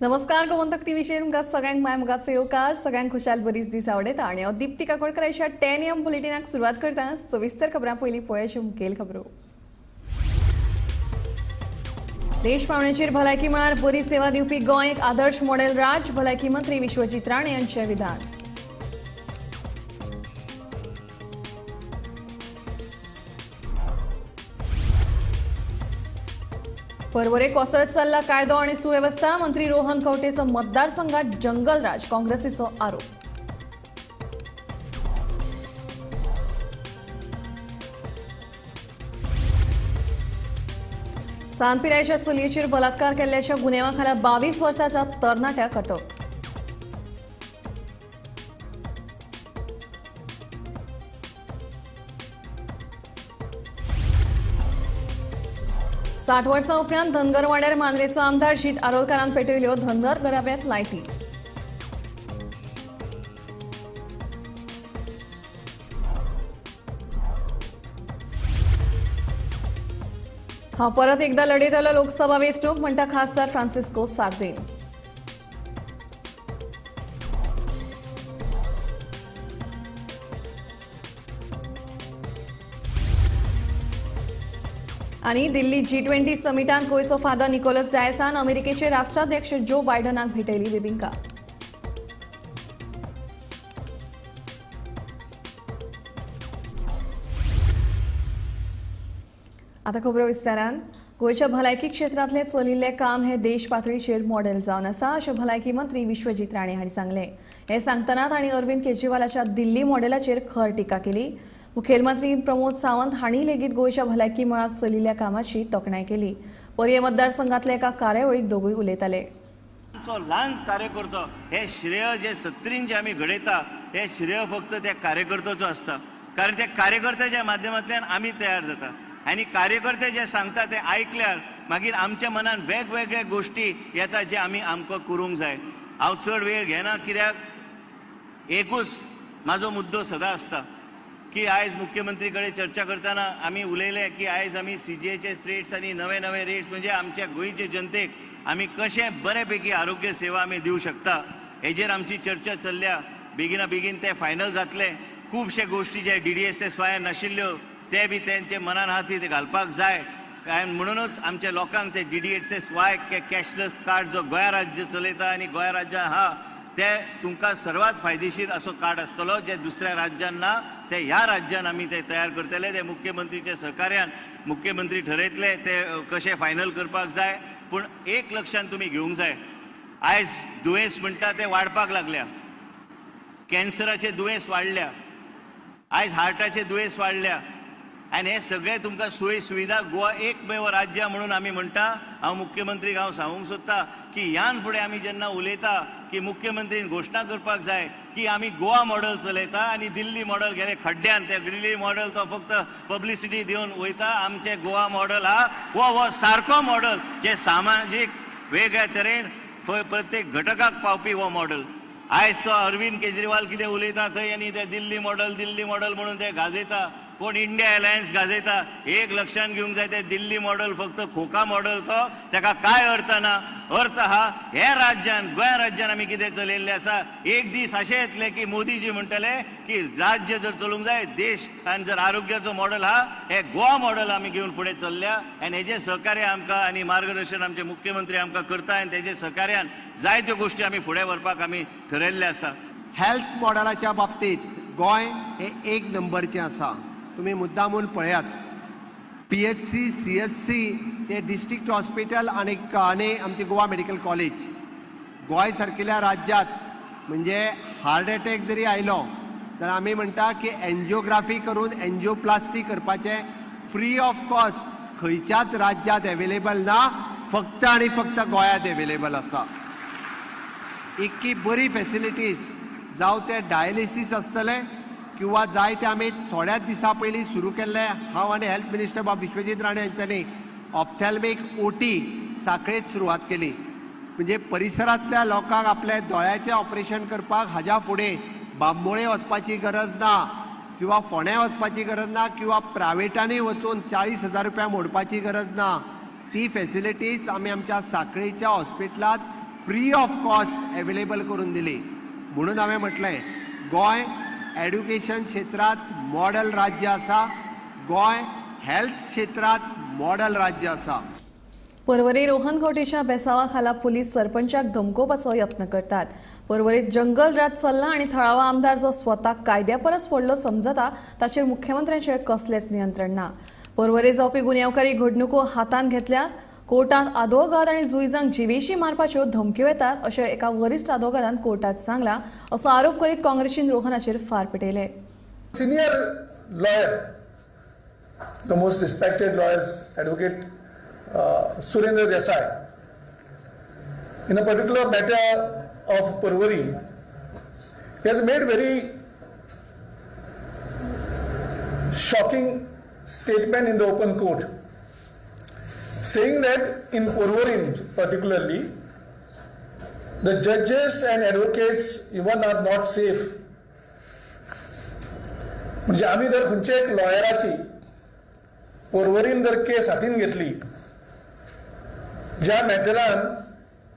नमस्कार, गोमंतक टीव्हीचेर तुमकां सगळ्यांक माय मुगाचो येवकार. सगळ्यांक खुशाल बरीच दीस आवडयता आनी हांव दीप्ती काकोडकर अशा 10 AM बुलेटिनाक सुरवात करता. सविस्तर खबरां पयलीं पळय मुखेल खबरो. देश पावण्याचेर भलायकी मळार बरी सेवा दिवपी गोंय एक आदर्श मॉडेल राज्य, भलायकी मंत्री विश्वजीत राणे यांचें विधान. परवरे कोसळत चालला कायदो आणि सुव्यवस्था, मंत्री रोहन खंवटेचो मतदारसंघात जंगलराज, काँग्रेसीचो आरोप. सान पिरायेच्या चलयेचेर बलात्कार केल्ल्याच्या गुन्यांवा खाला 22 वर्साच्या तरणाट्याक अटक. 60 वर्सां उपरांत धनगरवाड्यार मांद्रेचो आमदार जीत आरोलकारान पेटयल्यो धनगर घराब्यांत लायटी. हांव परत एकदा लढयतलो लोकसभा वेंचणूक, म्हणटा खासदार फ्रांसिस्को सार्दीन. आनी दिल्ली G20 समिटान गोंयचो फादर निकोलस डायसान अमेरिकेचे राष्ट्राध्यक्ष जो बायडनाक भेटयली बेबिंका. आता खबरो विस्तारान. गोंयच्या भलायकी क्षेत्रांतलें चलिल्लें काम हें देश पातळीचेर मॉडेल जावन आसा, अशें भलायकी मंत्री विश्वजीत राणे हांणी सांगलें. हें सांगतना तांणी अरविंद केजरीवालाच्या दिल्ली मॉडेलाचेर खर टिका केली. मुखेलमंत्री प्रमोद सावंत हांणी लेगीत गोंयच्या भलायकी मळाक चलिल्ल्या कामाची तोखणाय केली. पर्ये मतदारसंघातल्या एका कार्यावळीक दोगूय उलयताले. आमचो ल्हान कार्यकर्तो हे श्रेय जे सत्तरीन जे आमी घडयता हे श्रेय फक्त त्या कार्यकर्त्याचो आसता, कारण त्या कार्यकर्त्याच्या माध्यमांतल्यान आमी तयार जाता आनी कार्यकर्ते जे सांगता ते आयकल्यार मागीर आमच्या मनान वेगवेगळे गोश्टी येता जे आमी आमकां करूंक जाय. हांव चड वेळ घेना, कित्याक एकूच म्हाजो मुद्दो सदां आसता की आयज मुख्यमंत्री कडेन चर्चा करतना आमी उलयले की आयज आमी CGHS rates आनी नवे नवे रेट्स म्हणजे आमच्या गोंयचे जनतेक आमी कशें बरे पैकी आरोग्य सेवा आमी दिवं शकता हेजेर आमची चर्चा चल्ल्या. बेगिना बेगीन ते फायनल जातले. खुबशे गोश्टी जे DDSSY नाशिल्ल्यो ते बी तेंचे मनान आहा ती घालपाक जाय. आनी म्हणूनच आमच्या लोकांक ते DDSSY cashless card जो गोंया राज्य चलयता आनी गोंया राज्यान आहा ते तुमकां सर्वात फायदेशीर असो कार्ड आसतलो, जे दुसऱ्या राज्यान ना ते ह्या राज्यान आमी ते तयार करतले. ते मुख्यमंत्रीच्या सहकार्यान मुख्यमंत्री ठरयतले ते कशें फायनल करपाक जाय. पूण एक लक्षान तुमी घेवंक जाय, आयज दुयेंस म्हणटा ते वाडपाक लागल्या, कॅन्सराचे दुयेंस वाडल्या, आयज हार्टाचे दुयेंस वाडल्या आनी हे सगळे तुमकां सोयी सुविधा गोवा एकमेव राज्य म्हणून आमी म्हणटा. हांव मुख्यमंत्रीक हांव सांगूंक सोदता की ह्यान फुडें आमी जेन्ना उलयता की मुख्यमंत्रीन घोशणा करपाक जाय की आमी गोवा मॉडल चलयता आनी दिल्ली मॉडल गेले खड्ड्यान. ते दिल्ली मॉडल तो फक्त पब्लिसिटी दिवन वयता. आमचें गोवा मॉडल आहा हो हो सारको मॉडल जे सामाजीक वेगळ्या तरेन प्रत्येक घटकाक पावपी हो मॉडल. आयज तो अरविंद केजरीवाल कितें उलयता थंय आनी ते दिल्ली मॉडल दिल्ली मॉडल म्हणून ते गाजयता, कोण इंडिया अलायन्स गाजयता. एक लक्षान घेवंक जाय, ते दिल्ली मॉडल फक्त खोका मॉडल, तो तेका कांय अर्थ ना. अर्थ आहा हे राज्यान गोंया राज्यान आमी कितें चलयल्लें आसा. एक दीस अशें येतलें की मोदीजी म्हणटले की राज्य जर चलूंक जाय, देश आनी जर आरोग्याचो मॉडल आहा हे गोवा मॉडल आमी घेवन फुडें चल्ल्या आनी हेजें सहकार्य आमकां आनी मार्गदर्शन आमचे मुख्यमंत्री आमकां करता आनी तेजे सहकार्यान जायत्यो गोश्टी आमी फुडें व्हरपाक आमी ठरयल्लें आसा. हेल्थ मॉडलाच्या बाबतींत गोंय हें एक नंबरचें आसा. तुमी मुद्दामून पळयात, PHC CHC ते डिस्ट्रिक्ट हॉस्पिटल आनी आनी आमची गोवा मेडिकल कॉलेज. गोंय सारकिल्या राज्यांत म्हणजे हार्ट एटॅक जरी आयलो तर आमी म्हणटा की एन्जियोग्राफी करून एन्जियोप्लास्टी करपाचें फ्री ऑफ कॉस्ट खंयच्याच राज्यांत एवेलेबल ना, फक्त आनी फक्त गोंयांत एवेलेबल आसा. इतकी बरी फेसिलिटीज, जावं ते डायलिसीस आसतलें किंवा जाय ते आमी थोड्याच दिसां पयलीं सुरू केल्ले, हांव आनी हेल्थ मिनिस्टर बाब विश्वजीत राणे हांच्यांनी ऑप्थॅल्मीक OT साखळेत सुरवात केली. म्हणजे परिसरांतल्या लोकांक आपल्या दोळ्याचें ऑपरेशन करपाक हाज्या फुडें बांबोळे वचपाची गरज ना किंवा फोंड्या वचपाची गरज ना किंवा प्रायवेटांनी वचून 40,000 रुपया मोडपाची गरज ना. ती फेसिलिटीज आमी आमच्या साखळेच्या हॉस्पिटलांत फ्री ऑफ कॉस्ट एवेलेबल करून दिली. म्हणून हांवें म्हटलें गोंय एड्युकेशन क्षेत्रांत मॉडल राज्य आसा, गोंय हेल्थ क्षेत्रांत मॉडल राज्य आसा. पर्वरी रोहन खंवटेच्या बेसावा खाला पुलीस सरपंचाक धमकोवपाचो यत्न करतात. पर्वरीत जंगल राज चल्ला आनी थळावा आमदार जो स्वताक कायद्या परस व्हडलो समजता ताचेर मुख्यमंत्र्यांचें कसलेंच नियंत्रण ना. पर्वरी जावपी गुन्यांवकारी घडणुको हातांत घेतल्यात. कोर्टांत आदवोगाद आनी जुईजांक जिवेशी मारपाच्यो धमक्यो येतात अशें एका वरिश्ठ आदवोगादान कोर्टात सांगलां असो आरोप करीत काँग्रेसीन रोहनाचेर फार पेटयले. Senior lawyer, the most respected lawyer, advocate Surendra Desai, in a particular matter of Porvorim, he has made very shocking statement in the open court, saying that in Porvorim particularly, the judges and advocates even are not safe. म्हणजे आमी जर खंयच्या एक लॉयराची पर्वरीन जर केस हातीन घेतली ज्या मॅटरान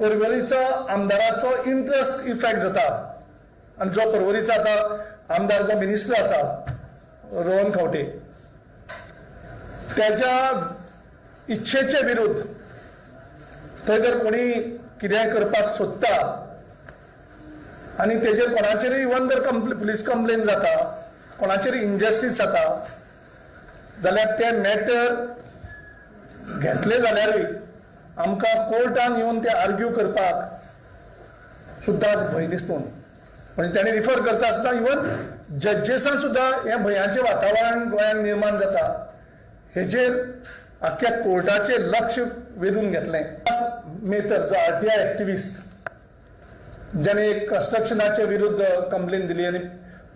पर्वरीचो आमदाराचो interest effect जाता आनी जो पर्वरीचो आतां आमदार जो मिनिस्टर आसा रोहन खंवटे त्याच्या इच्छेचे विरुद्ध थंय जर कोणी कितेंय करपाक सोदता आनी तेजेर कोणाचेरूय इवन जर पुलीस कंप्लेन जाता, कोणाचेर इनजस्टीस जाता जाल्यार ते मॅटर घेतले जाल्यारूय आमकां कोर्टान येवन ते आर्ग्यू करपाक सुद्दां भंय दिसता. म्हणजे ताणें रिफर करता आसतना इवन जजेसान सुद्दां हें भंयाचें वातावरण गोंयांत निर्माण जाता हेजेर आख्ख्या कोर्टाचें लक्ष वेधून घेतलें. मेतर जो आरटीआय एक्टिविस्ट ज्याने कन्स्ट्रक्शनाचे विरुद्ध कंप्लेन दिली आनी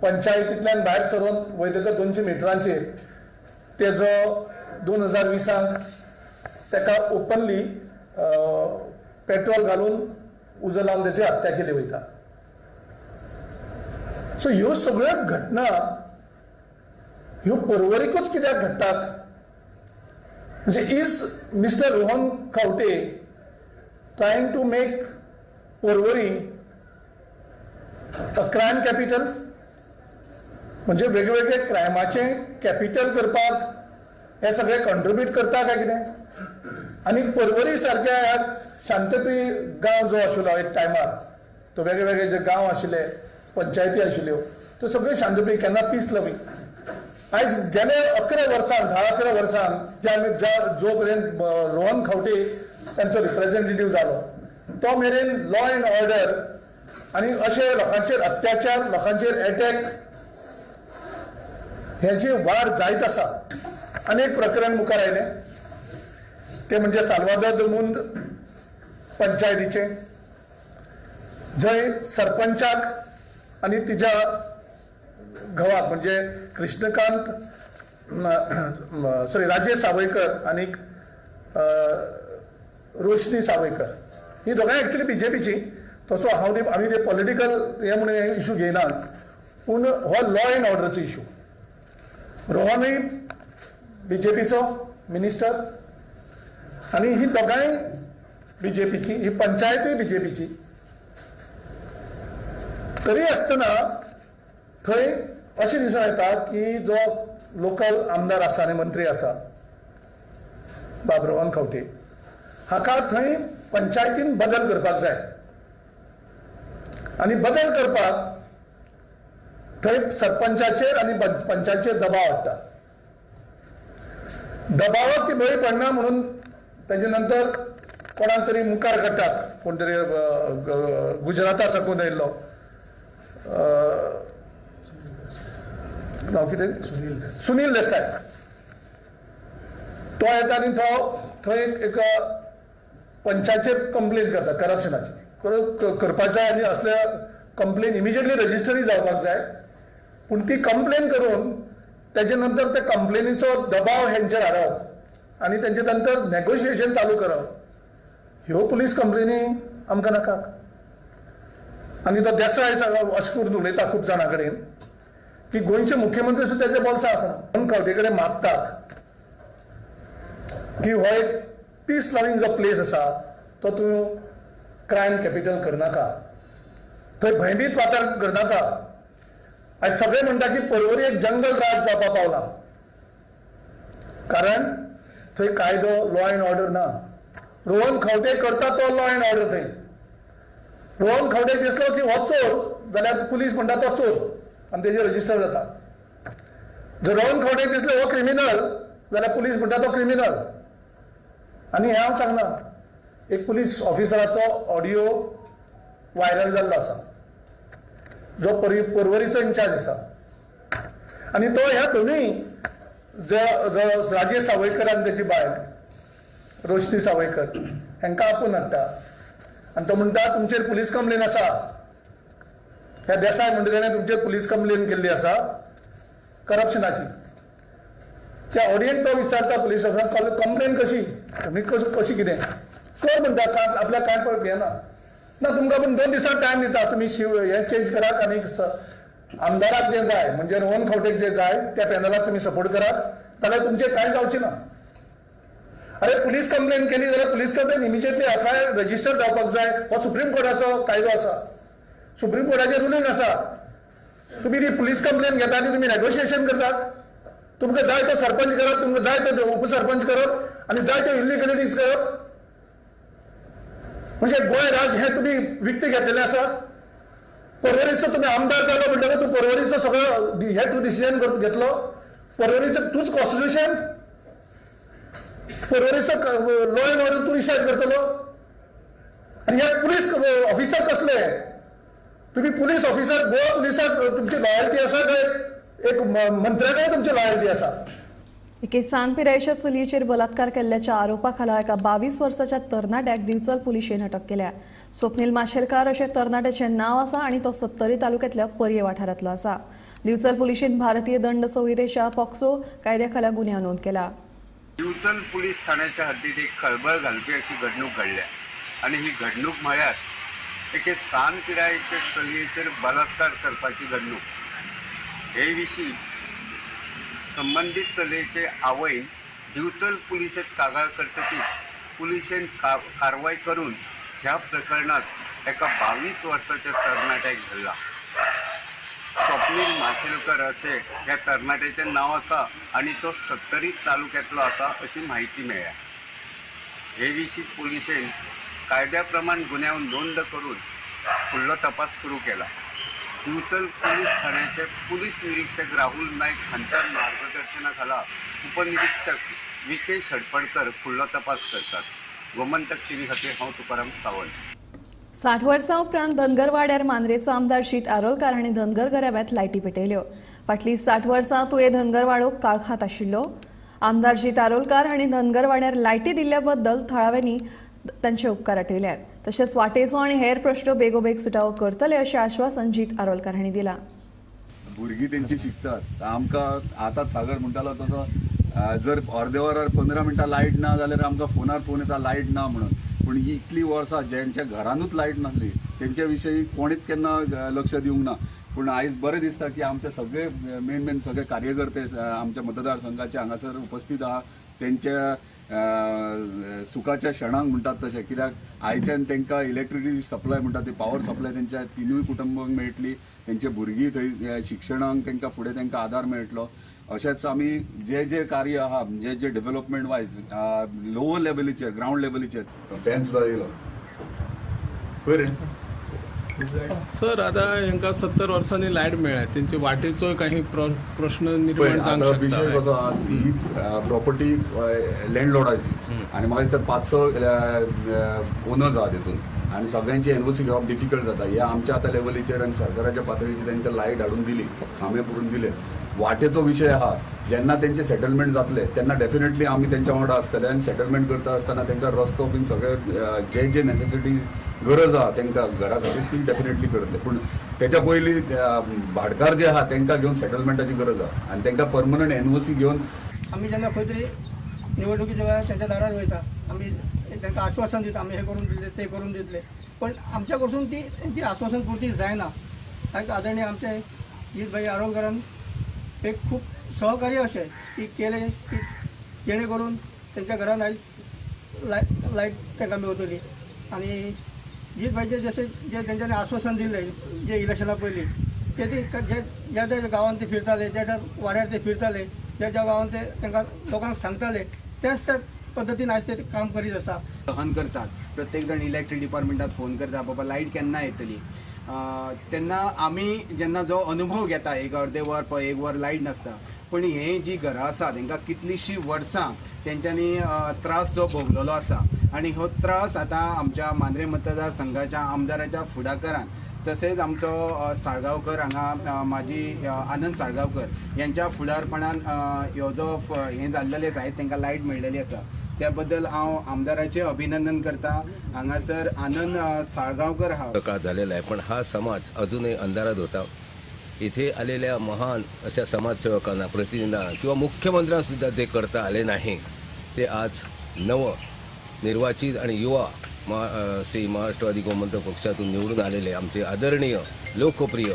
पंचायतींतल्यान भायर सरून वयतकच 200 मिटरांचेर तेजो 2020 ताका ओपनली पेट्रोल घालून उजो लावन तेची हत्या केली वयता. सो ह्यो सगळ्यो घटना ह्यो पर्वरीकूच कित्याक घडटात? म्हणजे is mister Rohan Khaunte trying to make Porvorim a crime capital? म्हणजे वेगवेगळे क्रायमाचे कॅपिटल करपाक हे सगळे कंट्रिब्यूट करता काय कितें? आनी पर्वरी सारक्या ह्या शांतप्रिय गांव जो आशिल्लो एक टायमार, तो वेगळे वेगळे जे गांव आशिल्ले, पंचायती आशिल्ल्यो, त्यो सगळे शांतप्रिय, केन्ना पीस लवींग. आयज गेले 11 वर्सां, 10-11 वर्सां ज्या जो पर्यंत रोहन खंवटे तांचो रिप्रेझेंटेटीव जालो तो मेरेन लॉ एंड ऑर्डर आनी अशे लोकांचेर अत्याचार, लोकांचेर एटॅक हेची वाड जायत आसा. आनी एक प्रकरण मुखार आयलें ते म्हणजे साल्वादोर the मुंद पंचायतीचे, जंय सरपंचाक आनी तिच्या घोवाक म्हणजे कृष्णकांत सॉरी राजेश सावयकर आनी रोशनी सावयकर ही दोगांय एक्चुअली बीजेपीची. तसो हांव ते आमी ते पॉलिटिकल हे म्हणून हे इशू घेयना, पूण हो लॉ एंड ऑर्डरचो इशू. रोहनूय बीजेपीचो मिनिस्टर आनी ही दोगांय बीजेपीची, ही पंचायतूय बीजेपीची. तरी आसतना थंय अशें दिसून येता की जो लोकल आमदार आसा आनी मंत्री आसा बाब रोहन खंवटे हाका थंय पंचायतीन बदल करपाक जाय आनी बदल करपाक थंय सरपंचाचेर आनी पंचाचेर दबाव हाडटा. दबावाक ती बळी पडना म्हणून ताजे नंतर कोणाक तरी मुखार काडटात, कोण तरी गुजराता साकून आयिल्लो नांव कितें, सुनील देसाय, तो येता आनी तो थंय एक पंचाचेर कंप्लेन करता करप्शनाची करपाक जाय आनी असल्या कंप्लेन इमिजिएटली रजिस्टरूय जावपाक जाय. पूण ती कंप्लेन करून तेजे नंतर त्या कंप्लेनीचो दबाव हेंचेर हाडप आनी तेंचे नंतर नेगोशिएशन चालू करप, ह्यो पुलीस कंप्लेनी आमकां नाकात. आनी तो देसाय अशें करून उलयता खूब जाणां कडेन की गोंयचे मुख्यमंत्री सुद्दां तेजे बोल्सा आसा. रोहन खंवटे कडेन मागतात की हो एक पीस लवींग जो प्लेस आसा तो तूं क्रायम कॅपिटल करनाका, थंय भंयभीत वातावरण करनाका. आयज सगळे म्हणटा की पर्वरी एक जंगल राज जावपा पावला, कारण थंय कायदो लॉ एंड ऑर्डर ना. रोहन खंवटे करता तो लॉ एंड ऑर्डर. थंय रोहन खंवटे दिसलो की हो चोर जाल्यार पुलीस म्हणटा तो चोर आनी तेजेर रजिस्टर जाता. जर रोहन खंवटे दिसलो हो क्रिमिनल जाल्यार पुलीस म्हणटा तो क्रिमिनल. आनी हें हांव सांगना, एक पुलीस ऑफिसराचो ऑडियो व्हायरल जाल्लो आसा जो पर्वरीचो इन्चार्ज आसा आनी तो ह्या दोनूय जो राजेश सावयकर आनी तेची बायल रोशनी सावयकर हांकां आपोवन हाडटा आनी तो म्हणटा तुमचेर पुलीस कंप्लेन आसा, ह्या देसाय म्हणटा तेणें तुमचेर पुलीस कंप्लेन केल्ली आसा करप्शनाची. त्या ऑडियन तो विचारता पुलीस ऑफिसर कंप्लेन कशी आनी कशी कितें कर म्हणटा, आपल्याक कांय पळय घेना ना, तुमकां पूण 2 दिसां टायम दिता, तुमी शिव हें चेंज करात आनी आमदाराक जें जाय म्हणजे रोहन खंवटेक जें जाय त्या पॅनलाक तुमी सपोर्ट करात जाल्यार तुमचें कांय जावचें ना. अरे पुलीस कंप्लेन केली जाल्यार police complain immediately FIR register जावपाक जाय, हो सुप्रीम कोर्टाचो कायदो आसा, सुप्रीम कोर्टाचें रुलींग आसा. तुमी ती पुलीस कंप्लेन घेता आनी तुमी नेगोशिएशन करतात, तुमकां जाय तो सरपंच करप, तुमकां जाय तो उपसरपंच करप आनी जाय त्यो इल्लिगलिटीज करप. म्हणजे गोंय राज्य हें तुमी विकतें घेतलेलें आसा. पर्वरीचो तुमी आमदार जालो म्हणटकच तूं पर्वरीचो सगळो हें तूं डिसिजन घेतलो, पर्वरीचो तूंच कॉन्स्टिट्युशन, पर्वरीचो लॉ एंड ऑर्डर तूं डिसायड करतलो. आनी हे पुलीस ऑफिसर कसले? तुमी पुलीस ऑफिसर गोवा पुलिसाक तुमची लॉयल्टी आसा काय एक मंत्र्या कडेन तुमची लॉयल्टी आसा? एके सान पिरायेच्या चलयेचेर बलात्कार केल्ल्याच्या आरोपा खाला एका 22 वर्साच्या तरणाट्याक दिवचल पुलिशेन अटक केल्या. स्वप्नील माशेलकार अशें तरणाट्याचें नांव आसा आनी तो सत्तरी तालुक्यांतल्या पर्ये वाठारांतलो आसा. दिवचल पुलिशेन भारतीय दंड संहितेच्या पॉक्सो कायद्या खाला गुन्यांव नोंद केला. दिवचल पुलीस ठाण्याच्या हद्दीत एक खळबळ घालपी अशी घडणूक घडल्या आनी ही घडणूक म्हळ्यार एके सान पिरायेचे चलयेचेर बलात्कार करपाची घडणूक. हे विशीं संबंदीत चलयेचे आवयन दिवचल पुलिशेंत कागाळ करतकीच पुलिशेन कारवाय करून ह्या प्रकरणात एका 22 वर्साच्या तरणाट्याक धरला. स्वप्नील माशेलकर अशें ह्या तरणाट्याचें नांव आसा आनी तो सत्तरी तालुक्यांतलो आसा अशी म्हायती मेळ्ळ्या. हे विशीं पुलिशेन कायद्या प्रमाण गुन्यांव नोंद करून फुडलो तपास सुरू केला. दिवचल पुलीस ठाण्याचे पुलीस निरीक्षक राहुल नाईक हांच्या मार्गदर्शना खाला उपनिरीक्षक विकेश हडपणकर फुडलो तपास करतात. गोमंतक टीव्ही खातीर हांव तुकाराम सावंत. 60 वर्सां उपरांत धनगरवाड्यार मांद्रेचो आमदार जीत आरोलकार हांणी धनगर घराब्यांत लायटी पेटयल्यो. फाटलीं 60 वर्सां तुये धनगरवाडो काळखांत आशिल्लो. आमदार जीत आरोलकार हांणी धनगरवाड्यार लायटी दिल्ल्या बद्दल थळाव्यांनी तांचे उपकार आठयल्यात. तशेंच वाटेचो आनी हेर प्रश्न बेगोबेग सुटावो करतले अशें आश्वासन जीत आरोलकार हांणी दिलां. भुरगीं तेंची शिकतात. आमकां आतां सागर म्हणटालो तसो जर अर्दे वरार 15 मिनटां लायट ना जाल्यार आमकां फोनार फोन येता लायट ना म्हणून. पूण ही इतली वर्सां ज्यांच्या घरानूच लायट नासली तेंच्या विशयी कोणीच केन्ना लक्ष दिवंक ना. पूण आयज बरें दिसता की आमचे सगळे मेन मेन सगळे कार्यकर्ते आमच्या मतदारसंघाचे हांगासर उपस्थित आहा. तेंच्या सुखाच्या क्षणांक म्हणटात तशें, कित्याक आयच्यान तांकां इलेक्ट्रिसिटी सप्लाय म्हणटा ती पावर सप्लाय तेंच्या तिनूय कुटुंबांक मेळटली. तेंचे भुरगीं थंय शिक्षणाक तांकां फुडें तांकां आदार मेळटलो. अशेंच आमी जे जे कार्य आहा जे जे डेव्हलपमेंट वायज लोवर लेवलीचेर ग्रावंड लेवलीचेर फॅन सुद्दां येयलो पळय. सर आतां हांकां 70 वर्सांनी लायट मेळ्ळ्या, तेंचे वाटेचोय काही प्रश्न निर्माण जावंक शकता. विशय कसो आहा, ही प्रॉपर्टी लँडलॉर्डाची आनी म्हाका दिसता 5-6 ओनर्स आहा तितून आनी सगळ्यांची एनओसी घेवप डिफिकल्ट जाता. हे आमच्या आतां लेवलीचेर आनी सरकाराच्या पातळीचेर तांकां लायट हाडून दिली, खांबे पुरून दिले. वाटेचो विशय आहा, जेन्ना तेंचे सेटलमेंट जातले तेन्ना डेफिनेटली आमी तेंच्या वांगडा आसतले आनी सेटलमेंट करता आसतना तांकां रस्तो बीन सगळे जे जे नेसेसिटी गरज आहा तांकां घरा खातीर ती डेफिनेटली करतले. पूण तेच्या पयलीं भाटकार जे आहा तांकां घेवन सेटलमेंटाची गरज आहा आनी तांकां परमनंट एनओसी घेवन आमी जेन्ना खंय तरी निवडणुकीच्या वेळार तेंच्या दारार वयता, आमी तांकां आश्वासन दिता आमी हें करून दितले तें करून दितले, पण आमच्या कडसून ती तेंची आश्वासन पुरती जायना. आदरणीय आमचे जीत भाई आरोलकरान एक खूब सहकार्य अशें की केलें की जेणे करून तेंच्या घरान आयज लायट तांकां मेवतली आनी जीत भाईचे जशें जे तेंच्यांनी आश्वासन दिलें जे इलेक्शना पयलीं ते ती जे ज्या ज्या गांवांत ते फिरताले, ज्या ज्या वाड्यार ते फिरताले, ज्या ज्या गांवांत ते तांकां लोकांक सांगताले तेच त्या पद्दतीन आयज ते काम करीत आसा. सहन करतात प्रत्येक जाण इलेक्ट्रीक डिपार्टमेंटात फोन करता, बाबा लायट केन्ना येतली. तेन्ना आमी जेन्ना जो अनुभव घेता एक अर्दे वर पळय एक वर लायट नासता, पूण हे जी घरां आसा तेंकां कितलींशीं वर्सां तेंच्यांनी त्रास जो भोगलेलो आसा आनी हो त्रास आतां आमच्या मांद्रे मतदारसंघाच्या आमदाराच्या फुडाकारान तसेच आमचो साळगांवकर हांगा माजी आनंद साळगांवकर यांच्या फुडारपणान ह्यो जो हें जाल्लेलें आसा, तांकां लायट मेळ्ळेली आसा, त्या बद्दल हांव आमदाराचें अभिनंदन करता. हांगासर आनंद साळगांवकर हा प्रकाश झालेला आहे, पण हा समाज अजूनही अंधारात होता. इथे आलेल्या महान अशा समाजसेवकांना, प्रतिनिधींना किंवा मुख्यमंत्र्यांसुद्धा जे करता आले नाही ते आज नव निर्वाचित आणि युवा श्री महाराष्ट्रवादी गोमंतक पक्षातून निवडून आलेले आमचे आदरणीय लोकप्रिय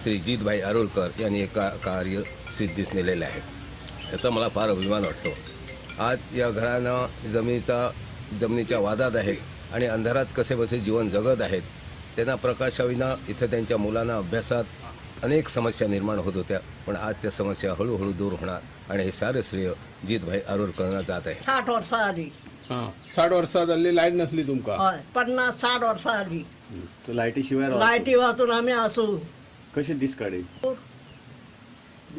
श्री जीतभाई आरोलकर यांनी एक कार्य सिद्धीस नेलेले आहे. याचा मला फार अभिमान वाटतो. आज या घरांना जमिनीच्या वादात आहेत आणि अंधारात कसेबसे जीवन जगत आहेत. त्यांना प्रकाशाविना इथं त्यांच्या मुलांना अभ्यासात अनेक समस्या निर्माण होत होत्या, पण आज त्या समस्या हळूहळू दूर होणार आणि हे सारं श्रेय जीतभाई आरोलकरांना जात आहे. 60 वर्सां जाली. हां, 60 वर्सां जाल्ली लायट नासली तुमकां? हय, 50-60 वर्सां जाली. लायटी शिवाय लायटी वाचून आमी आसू. कशे दीस काडी?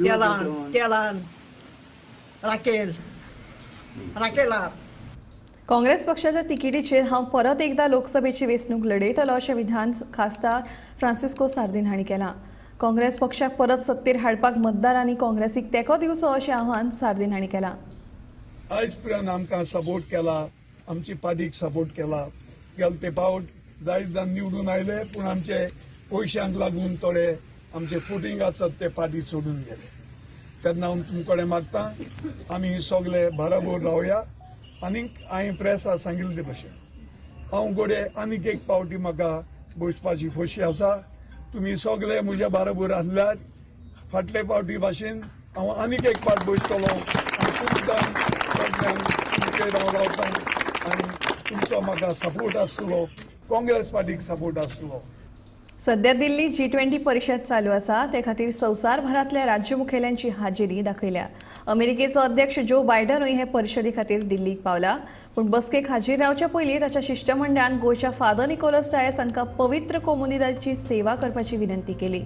तेलान तेलान राकेल राकेला. काँग्रेस पक्षाच्या तिकेटीचेर हांव परत एकदा लोकसभेची वेंचणूक लढयतलो अशें विधान खासदार फ्रांसिस्को सार्दिन हांणी केलां. काँग्रेस पक्षाक परत सत्तेर हाडपाक मतदारांनी काँग्रेसीक तेंको दिवचो अशें आव्हान सार्दिन हांणी केलां. आयज पर्यंत आमकां सपोर्ट केला, आमची पार्टीक सपोर्ट केला. गेले ते पावट जायत जाण निवडून आयले, पूण आमचे पयशांक लागून थोडे आमचे फुटींग आसात ते पार्टी सोडून गेले. तेन्ना हांव तुमचे कडेन मागता आमी सगळे बराबर रावया. आनीक हांवें प्रेसा सांगिल्ले ते भशेन हांव गोडे आनीक एक पावटी म्हाका बसपाची खोशी आसा. तुमी सगळे म्हज्या बराबर आसल्यार फाटले पावटी भाशेन हांव आनीक एक पावट बसतलो आनी तुमकां सगळ्यांक तुमचेर हांव रावता आनी तुमचो म्हाका सपोर्ट आसतलो, काँग्रेस पार्टीक सपोर्ट आसतलो. सध्या दिल्ली G20 परिषद चालू आसा. ते खातीर संवसारभरांतल्या राज्य मुखेल्यांची हाजेरी दाखयल्या. अमेरिकेचो अध्यक्ष जो बायडनूय हे परिशदे खातीर दिल्लीक पावला. पूण बसकेक हाजीर रावच्या पयलीं ताच्या शिश्टमंडळान गोंयच्या फादर निकोलस डायस हांकां पवित्र कोमुनिदादची सेवा करपाची विनंती केली.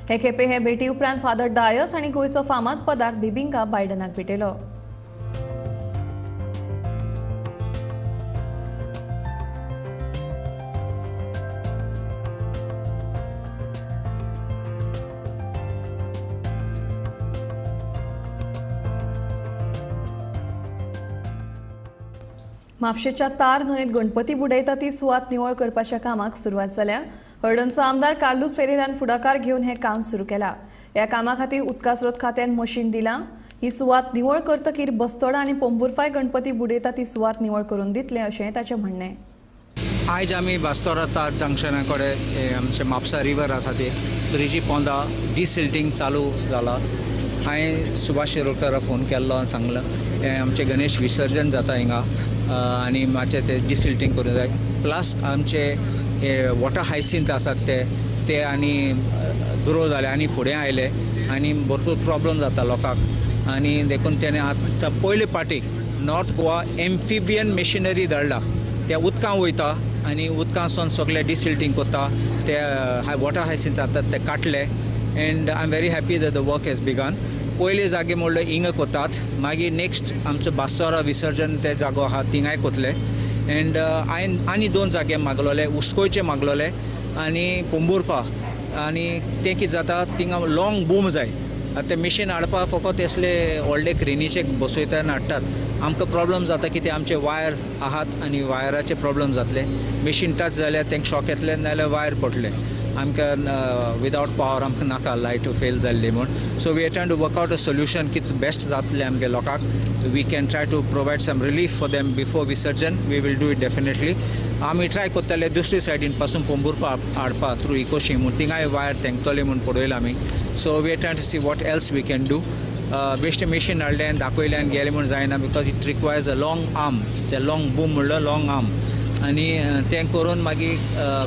हे खेपे हे भेटी उपरांत फादर डायस आनी गोंयचो फामाद पदार्थ बिबिंका बायडनाक भेटयलो. म्हापशेच्या तार न्हंयेत गणपती बुडयता ती सुवात निवळ करपाच्या कामाक सुरवात जाल्या. हळदणचो आमदार कार्लूस फेरेरान फुडाकार घेवन हें काम सुरू केलां. ह्या कामा खातीर उदका स्रोत खात्यान मशीन दिलां. ही सुवात निवळ करतकीर बस्तोडा आनी पोंबुर्फाय गणपती बुडयता ती सुवात निवळ करून दितले अशें ताचें म्हणणें. आयज आमी बास्तोरा तार जंक्शना कडेन आमचे म्हापसा रिवर आसा ते ब्रिजी पोंदा डिसिल्टींग चालू जाला. हांवें सुभाष शिरोडकाराक फोन केल्लो आनी सांगलां हें आमचें गणेश विसर्जन जाता हिंगा आनी मातशें तें डिसिल्टींग करूंक जाय. प्लस आमचे हे वॉटर हायसिंथ आसात ते आनी ग्रो जाले आनी फुडें आयले आनी भरपूर प्रॉब्लम जाता लोकांक आनी देखून तेणें आतां पयले पाटी नॉर्थ गोवा एम्फिबियन मशिनरी धाडला. त्या उदकां वयता आनी उदकांसून सगळें डिसिल्टींग करता. ते वॉटर हायसिंथ आसात ते काडले and I am very happy that the work has begun. पयले जागे म्हणल्यार हिंगा कोतात, मागीर नेक्स्ट आमचो बास्तोरा विसर्जन ते जागो आहा थिंगाय कोतले एंड हांवें आनी 2 जागे मागलोले, उस्कोयचे मागलोले आनी पोंबुर्पा. आनी तें कितें जाता थिंगा लॉंग बूम जाय. आतां तें मशीन हाडपा फकत असले व्हडले क्रेनीचे बसयता आनी हाडटात. आमकां प्रॉब्लम जाता की ते आमचे वायर आहात आनी वायराचे प्रॉब्लम जातले. मशीन टच जाल्यार तांकां शॉक येतले नाजाल्यार वायर पडटले. आमकां विदावट पावर आमकां नाका लायट फेल जाल्ली म्हूण. So we are trying to work out a solution कितें बेस्ट जातलें आमगे लोकांक. We can try to provide some relief for them before Visarjan. We will do it definitely. आमी ट्राय करतले दुसरी सायडीन पासून पोंबुर्पा हाडपा थ्रू इकोशी म्हूण थिंगाय वायर तेंकतले म्हूण पळयलां आमी. So we are trying to see what else we can do. बेश्टें मशीन हाडलें आनी दाखयलें आनी गेलें म्हूण जायना because it requires a long arm. ते लॉंग बूम म्हणल्यार लॉंग आर्म. आनी तें करून मागीर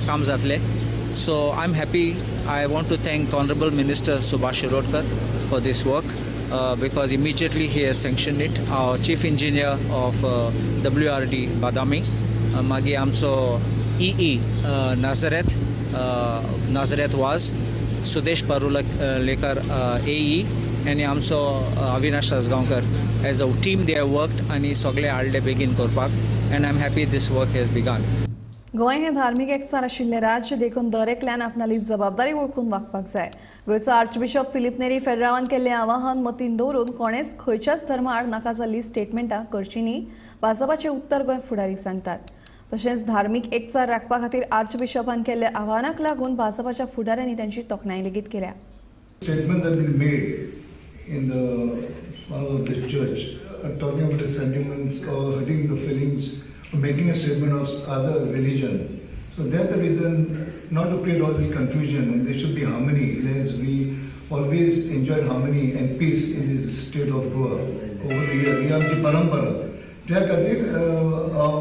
काम जातलें. So I am happy. I want to thank honourable minister Subhash Shirodkar for this work because immediately he has sanctioned it. Our chief engineer of WRD Badami, मागीर आमचो EE Nazareth Vaz, Sudesh Parulekar AE आनी आमचो Avinash Rajgaonkar. As a team they have worked आनी सगळे हाडले बेगीन करपाक and I am happy this work has begun. Goa हें धार्मीक एकचार आशिल्लें राज्य देखून दर एकल्यान आपणाली जबाबदारी वळखून वागपाक जाय. गोंयचो आर्चबिशप फिलीप नेरी फेर्रावान केल्लें आवाहन मतीन दवरून कोणेच खंयच्याच धर्मा आड नाका जाल्ली स्टेटमेंटां करची न्ही, भाजपाचे उत्तर गोंय फुडारी सांगतात. तशेंच धार्मीक एकचार राखपा खातीर आर्चबिशपान केल्ल्या आव्हानाक लागून भाजपाच्या फुडाऱ्यांनी तांची तोखणाय लेगीत केल्या. Statements have been made in the house of the church talking about the sentiments or hurting the feelings or making a statement of other religion. So that's the reason not to create all this confusion, and there should be harmony, as we always enjoyed harmony and peace in this state of Goa over the years. ही आमची परंपरा. त्या खातीर हांव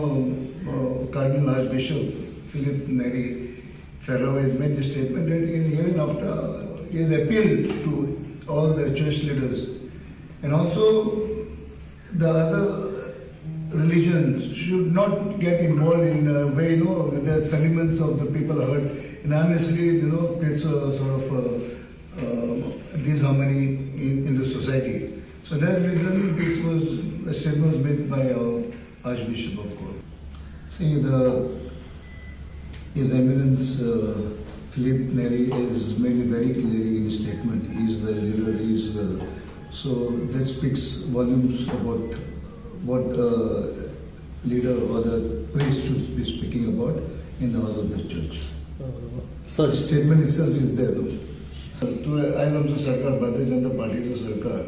Cardinal Archbishop Philip Neri Ferrao has made this statement, and in hearing after he has appealed to all the church leaders and also the other religions should not get involved in a way, you know, with the sentiments of the people hurt and honestly, you know, creates a sort of disharmony in the society. So that reason this was a statement was made by our Archbishop of Goa. See, His Eminence Philip Neri has made it very clear in his statement. He is the leader, he is the... So that speaks volumes about what the leader or the priest should be speaking about in the house of the church. So the statement itself is there. तूं आयज आमचो सरकार, भारतीय जनता पार्टीचो सरकार,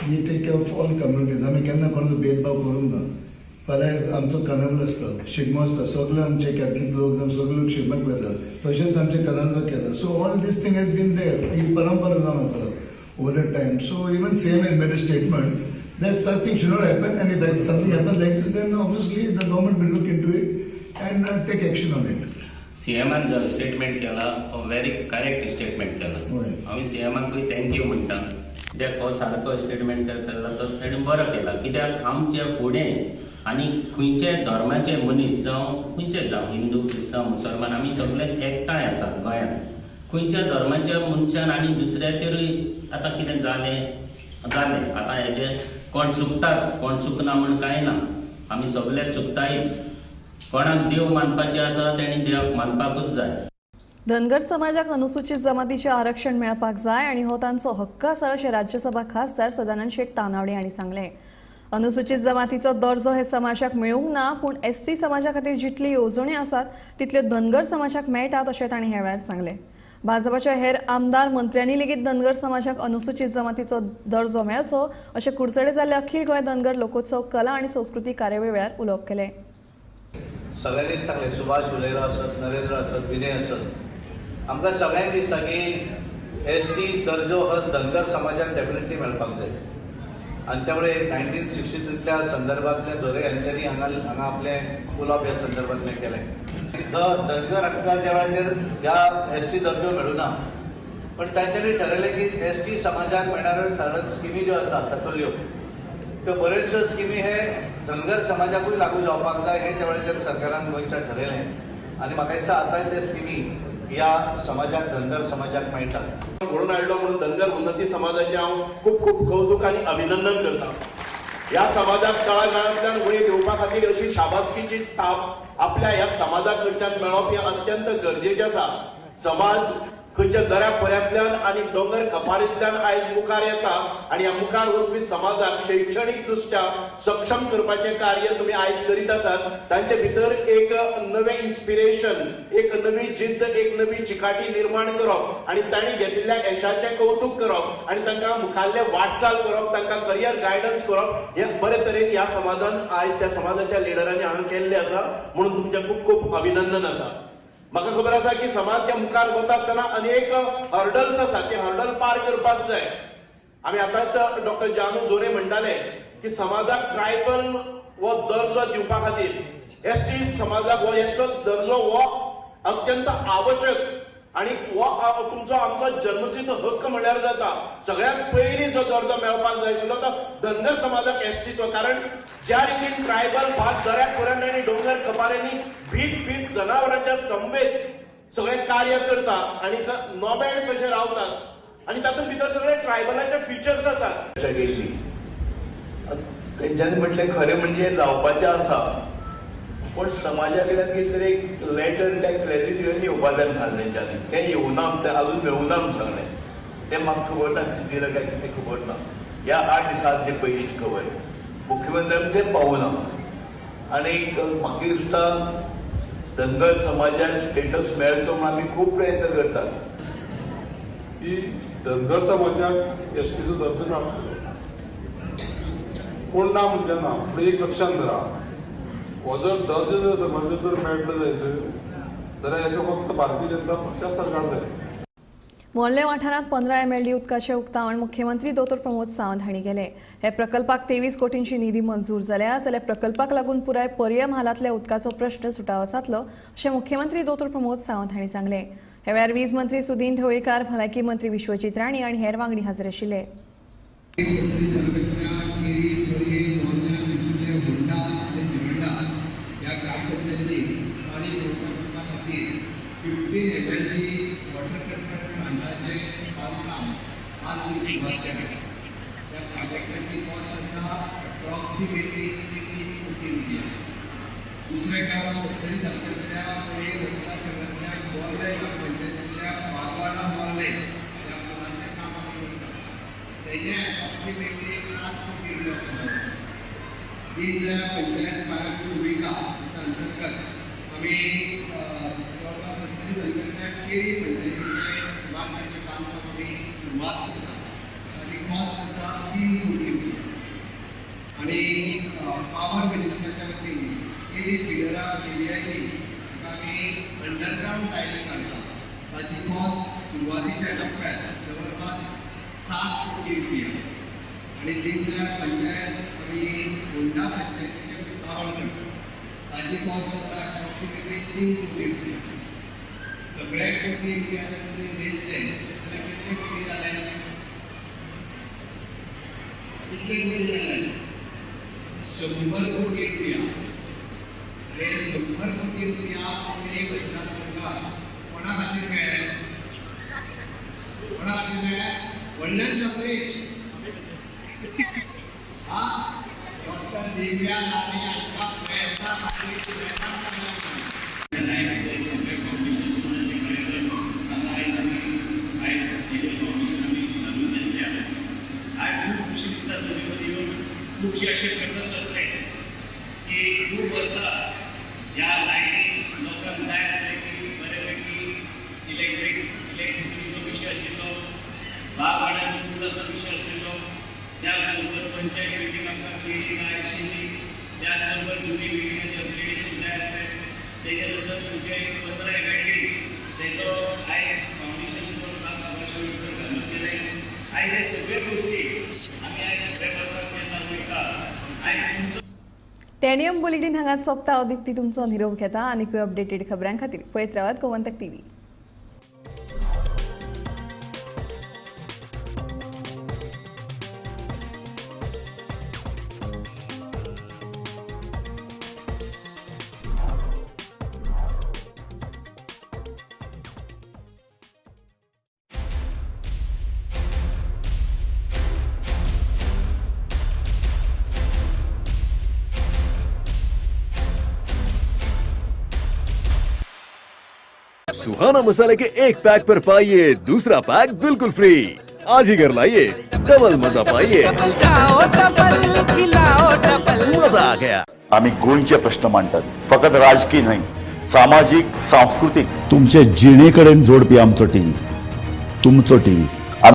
we take care of all communities. आमी केन्ना कोणाचो भेदभाव करूंक ना. फाल्यां आमचो कार्निवल आसता, शिगमो आसता, सगळे आमचे कॅथलीक लोक जावं सगळे लोक शिगम्याक वता, तशेंच आमचे कार्निवल केला. So all this thing has been there, ही परंपरा जावन आसा over the time. So even same has made a statement that such thing should not happen, and if something happens like this, then obviously the government will look into it and take action on it. सीएमान जो statement केला, very correct statement केला. आमी सीएमाकूय thank you म्हणटा, कित्याक हो सारको statement केला तो तेणें बरो केला. कित्याक आमचे फुडें आनी खंयचे धर्माचे मनीस जावं खंयचे जावं, हिंदू क्रिस्तांव मुसलमान, आमी सगळे एकठांय आसात गोंयांत. खंयच्या धर्माच्या मनशान आनी दुसऱ्याचेरूय आतां कितें जालें जालें, आतां हेजें कोण चुकताच कोण चुकना म्हूण कांय ना, आमी सगळे चुकतायच. कोणाक देव मानपाचें आसा तेणी देवाक मानपाकूच जाय. धनगर समाजाक अनुसूचित जमातीचें आरक्षण मेळपाक जाय आनी हो तांचो हक्क आसा अशें राज्यसभा खासदार सदानंद शेट तानावडे हांणी सांगलें. अनुसूचित जमातीचो दर्जो हे समाजाक मेळूंक ना, पूण एसटी समाजा खातीर जितली येवजण्यो आसात तितल्यो धनगर समाजाक मेळटात अशें तांणी ह्या वेळार सांगलें. भाजपाच्या हेर आमदार मंत्र्यांनी लेगीत धनगर समाजाक अनुसूचित जमातीचो दर्जो मेळचो अशें कुडचडे जाल्ले अखिल गोंय धनगर लोकोत्सव कला आनी संस्कृती कार्यावळी वेळार उलोवप केलें. सगळ्यांनीच सांगलें, सुभाष उलयलो आसत, नरेंद्र आसत, विनय आसत, आमकां सगळ्यांक दिसता की एस टी दर्जो हो धनगर समाजाक डेफिनेटली मेळपाक जाय. आनी त्यामुळे 1963तल्या संदर्भातलें झोरे यांच्यांनी हांगा हांगा आपलें उलोवप ह्या संदर्भातलें केलें. धनगर हांकां ज्या वेळाचेर ह्या एस टी दर्जो मेळुना, पण तांच्यांनी ठरयलें की एस टी समाजाक मेळणाऱ्यो साधारण स्किमी ज्यो आसा तातूंतल्यो त्यो बऱ्योचश्यो स्किमी हे धनगर समाजाकूय लागू जावपाक जाय हें त्या वेळाचेर सरकारान गोंयच्या ठरयलें. आनी म्हाका दिसता आतांय ते स्किमी ह्या समाजाक, धनगर समाजाक मेळटा. घडोवन हाडलो म्हणून धनगर उन्नती समाजाचें हांव खूब खूब कौतुक आनी अभिनंदन करता. ह्या समाजाक तळागाळांतल्यान वयर येवपा खातीर अशी शाबासकीची थाप आपल्या ह्या समाजा कडच्यान मेळप हें अत्यंत गरजेचें आसा. समाज खंयच्या दऱ्या पर्यांतल्यान आनी दोंगर कपारींतल्यान आयज मुखार येता आनी ह्या मुखार वचपी समाजाक शैक्षणीक दृश्ट्या सक्षम करपाचें कार्य तुमी आयज करीत आसात. तांचे भितर एक नवें इन्स्पिरेशन, एक नवी जिद्द, एक नवी चिकाटी निर्माण करप आनी तांणी घेतिल्ल्या यशाचें कौतुक करप आनी तांकां मुखाल्ले वाटचाल करप, तांकां करियर गायडन्स करप हें बरे तरेन ह्या समाजान आयज त्या समाजाच्या लिडरांनी हांगा केल्लें आसा म्हणून तुमचें खूब खूब अभिनंदन आसा. म्हाका खबर आसा की समाज त्या मुखार वता आसतना अनेक हर्डल्स आसा, ते हर्डल पार करपाक जाय. आमी आतांच डॉक्टर जानू जोरे म्हणटाले की समाजाक ट्रायबल हो दर्जो दिवपा खातीर एस टी समाजाक हो एस टी दर्जो हो अत्यंत आवश्यक आनी हो तुमचो आमचो जन्मसिद्ध हक्क म्हणल्यार जाता. सगळ्यात पयलीं जो दर्जो मेळपाक जाय आशिल्लो तो धनगर समाजाक एसटीचो, कारण ज्या रितीन ट्रायबल भाग दऱ्या खोऱ्यांनी आनी डोंगर कपाऱ्यांनी भीत भीत जनावरांच्या समवेत सगळें कार्य करता आनी नोमॅड्स अशे रावतात आनी तातूंत भितर सगळे ट्रायबलाचे फिचर्स आसात. गेल्ली तेंच्यांनी म्हटलें खरें म्हणजे जावपाचें आसा, पूण समाजा कडल्यान कितें तरी एक लेटर त्या क्लॅरिटी येवपा जाय सांगलें तेंच्यांनी, तें येवना तें अजून मेळूना म्हूण सांगलें. तें म्हाका खबर ना कितें दिलां काय कितें खबर ना. ह्या 8 दिसांत ती पयलींच खबर मुख्यमंत्र्यान तें पावना. आनी म्हाका दिसता धनगर समाजाक स्टेटस मेळचो म्हूण आमी खूब प्रयत्न करतात की धनगर समाजाक एसटीचो दर्जो मेळटलो, कोण ना म्हणजे ना, पूण एक लक्षांत धरा, हो जर दर्जो जर समाजाक जर मेळटलो जायत जाल्यार हेचो फक्त भारतीय जनता पक्षा सरकार जाय. मोर्ले वाठारांत 15 MLD उदकाचें उक्तावण मुख्यमंत्री दोतोर प्रमोद सावंत हांणी केलें. हे प्रकल्पाक 23 कोटींची निधी मंजूर जाल्या, जाल्यार प्रकल्पाक लागून पुराय पर्यम हालांतल्या उदकाचो प्रश्न सुटावो जातलो अशें मुख्यमंत्री दोतोर प्रमोद सावंत हांणी सांगलें. ह्या वेळार वीज मंत्री सुदीन ढवळीकार, भलायकी मंत्री विश्वजीत राणे आनी हेर वांगडी हाजीर आशिल्ले. दुसरें काम सत्तरी तालुक्यांतल्या पळय मतदारसंघातल्या मोर्ले ग्रामपंचायतींतल्या बागवाडा मोर्ले ह्या पुलाचें काम आमी करतात. तेजें एप्रॉक्सिमेटली 5 कोटी रुपया आसा. दीनदयाळ पंचायत फायर भुमिका हाच्या अंतर्गत आमी जवळपास सत्तरी तालुक्यांतल्या केरी पंचायतीचें बांदकामाचें बांदकाम आमी सुरवात करतात. ताची कॉस्ट आसा 3 कोटी रुपया. आनी पावर मिनिस्टराच्या वतीन केरी फिडरा एरियाची आमी अंडरग्रावंड टायलिंग घालता. ताची कॉस्ट सुरवातीच्या टप्प्यात जवळपास 7 कोटी रुपया. आनी दीनदयाळ पंचायत आमी होंडा पंचायतीचें उक्तावण करता. ताची कॉस्ट आसा एप्रॉक्सिमेटली 3 कोटी रुपया. सगळे कोटी रुपया जर तुमी मेजले जाल्यार कितले कोटी जाले? कितले कोटी जाले? 100 कोटी रुपया. आनी 100 कोटी रुपया पणजे मतदारसंघात कोणा खातीर मेळ्ळे? कोणा खातीर मेळ्ळे? व्हडल्यान सगळे हा डॉक्टर दिव्या राणे हांच्या प्रयत्ना खातीर. आज खूब खुशी दिसता तुमी मदीं येवन खुबशे अशे प्रकल्प आसले की खूब वर्सां ह्या लायटीन लोकांक जाय आसलें की बऱ्यापैकी इलेक्ट्रिसिटीचो विशय आशिल्लो, बागवाड्याचो उदकाचो विशय आशिल्लो, त्याच बरोबर पंचायत बिल्डींग आमकां केली जाय आशिल्ली, त्याच बरोबर जुनी बिल्डिंगाचें अपग्रेडेशन जाय आसलें, तेच्या नंतर तुमचे 15 MLD तेचो आयज फावंडेशन घालून गेलें. आयज हे सगळे गोश्टी आमी आयज फुडें वचपाक जेन्ना वयता आयज तुमचो टेनियम बुलेटीन हांगाच सोंपता. हांव दीप्ती तुमचो निरोप घेता. आनीकूय अपडेटेड खबरां खातीर पळयत रावात गोमंतक टीव्ही. सुहाना मसाले के एक पैक पर पाइए दूसरा पैक बिल्कुल फ्री। आज ही घर लाइए, डबल मजा पाइए। मजा आ गया। आम्ही गोंयचे प्रश्न मांडतात, फकत राजकीय न्हय, सामाजीक, सांस्कृतीक। तुमचे जिणेकडेन जोडपी आमचो टीव्ही, तुमचो टीव्ही।